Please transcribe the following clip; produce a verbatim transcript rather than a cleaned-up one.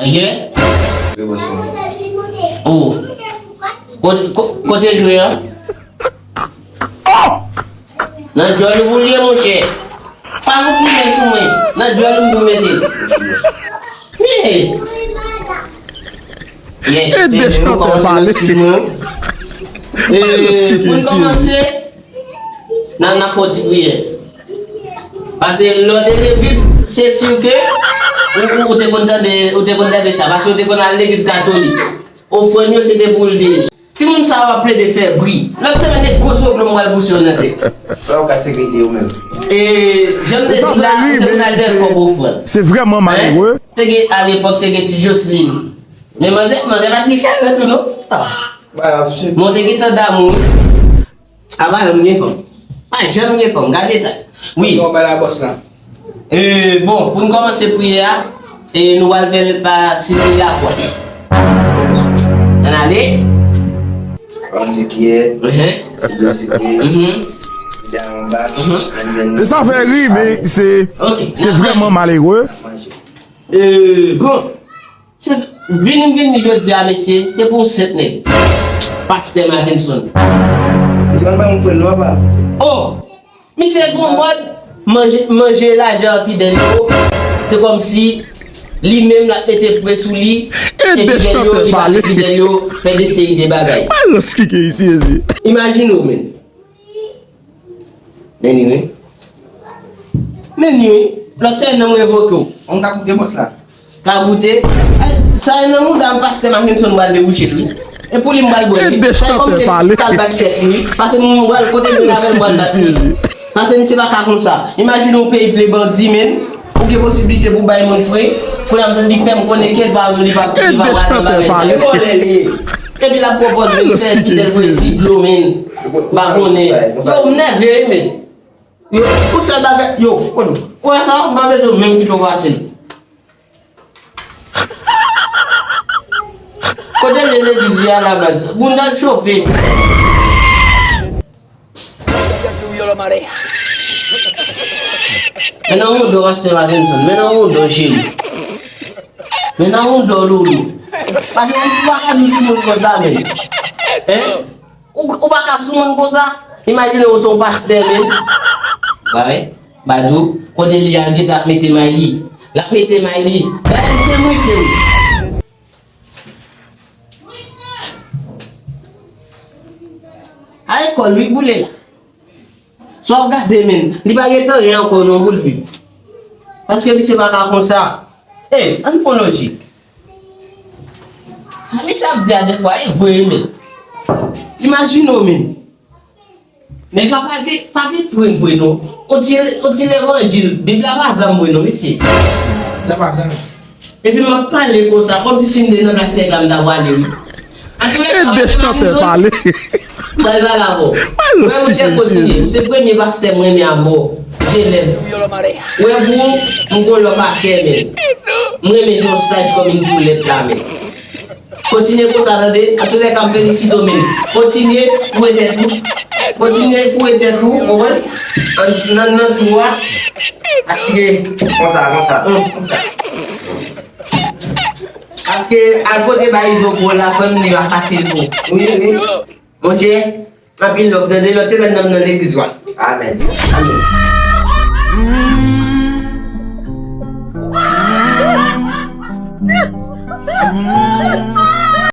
Gen? Wi, bòs mwen. Oh. Kote, ko-, kote jwe a? Nan djòl ou pou l ye, monchè. Pa pou ki men sou mwen. Nan djòl ou pou mete l. Hey! Yes, e de chantè pale. Pou n kòmanse, nan, nan fè yon ti priyè. Paske lè w te gen Bib, se si ke ou, ou, ou te konn tande, ou te konn tande sa. Paske ou te konn al legliz katolik. Ofrann yo, se te pou l te ye. Timoun sa yo ap plede fè bri. Lòt semèn, e gwo zoglo m pral bouse yo nan tèt. Sa yo ka sekirite yo menm. E, jan m te di w la, ou te konn al dèyè kòb ofrann. Se vrèman malere. Te gen, alepòk, te gen ti Jocelyn. Men manzè, manzè pa t gen cheve tou, non. Ah, mwen te gentan damou. Apa, m gen fanm. Pa janm gen fanm, gade eta. Wi. Kòman bay la bòs la? E, bon, pou n kòmanse priyè a, e, nou pral fè l pa siy de lakwa. Ann ale. Kòmanse kiyè, ti dlo sekre, ti da anba, ann jwenn. E sa fè ri, men se, se vrèman malere. E, bon. Se, vini m vini jodi a, mesye, se pou yon senp nèg. Pastè Mackenson. Misye konn bay moun pwen non, apa? Oh! Misye gon mòd manje, manje lajan fidèl yo. Se kòmsi li menm l ap mete pwen sou li. E fidèl yo, li pa fidèl yo, fè de seri de bagay. Balans ki gen isi, mesye. Imajine w, men. Men ni wi. Men ni wi. Lòt semèn nan m revoke w. On ka goute bòs la. Ka goute. Ay, sa e nan mouda m pastè Mackenson m pral debouche l wi. E pou li m pral bwè l wi. Sa e kòm se kal bas tèt li wi. Pase m pral kote m vin avè m pral bat li. Pase misye pa ka konsa. Imajine yon peyi ple bandi men. Ou gen posiblite pou bay moun fre. Kounye a li fè m konnen ke l pa, li pa, li pa pral nan bagay sa. E vòlè li ye. Epi l ap pwopòze l fè fidèl pou ti dlo men. Pa konnen. Yo m nève wi men. Yo, pou sèl bagay, yo, konn, ou wè sa, m pa bezwen menm kite w pase l. Kote l ye legliz a la baz? Bounda l chofe. Men nan yon do, pastè Mackenson, men nan yon do, cheri. Men nan yon do, loulou. Pase ou pa ka di sou moun konsa, men. Hein? Ou, ou pa ka sou moun konsa. Imajine ou se yon pastè menm. Ba wè, Badou, kote li al gentan ap mete may li. L ap mete may li. Gade se mwen, se mwen. Ay, kòl wi boule la. Sa w ap gade menm, li pa gen tan anyen ankò non pou l viv. Paske misye pa ka konsa. E, ann fon lojik. Sa misye ap di a defwa, e vre wi men. Imajine w men. Nèg la pa gen, pa gen pwen vre non. On ti, on ti levanjil, Bib la pa zam vre non, mesye. La pa zam. Epi m ap pale konsa, kòmsi si m te nan plas nèg la, m ta pale wi. Antoulèka, pastè Mackenson, m pral pale avè w. Wè, monchè, kontinye. M se premye pastè m renmen avè w. Je lèm. Wè, pou ou, m gon lò pa kè, men. M renmen jan w saj kòm yon poulèt la, men. Kontinye konsa, tande. Antoulèka, m felisite w, men. Kontinye foure tèt ou. Kontinye foure tèt ou, konprann? An, nan, nan twou a. Paske, konsa, konsa, hum, konsa. Paske al pote bay Izo pou w la, frè m, li va fasil pou ou. Wi, wi. Monchè, anpil love. Tande, lòt semèn nan m nan legliz, wa. Amèn. Amèn.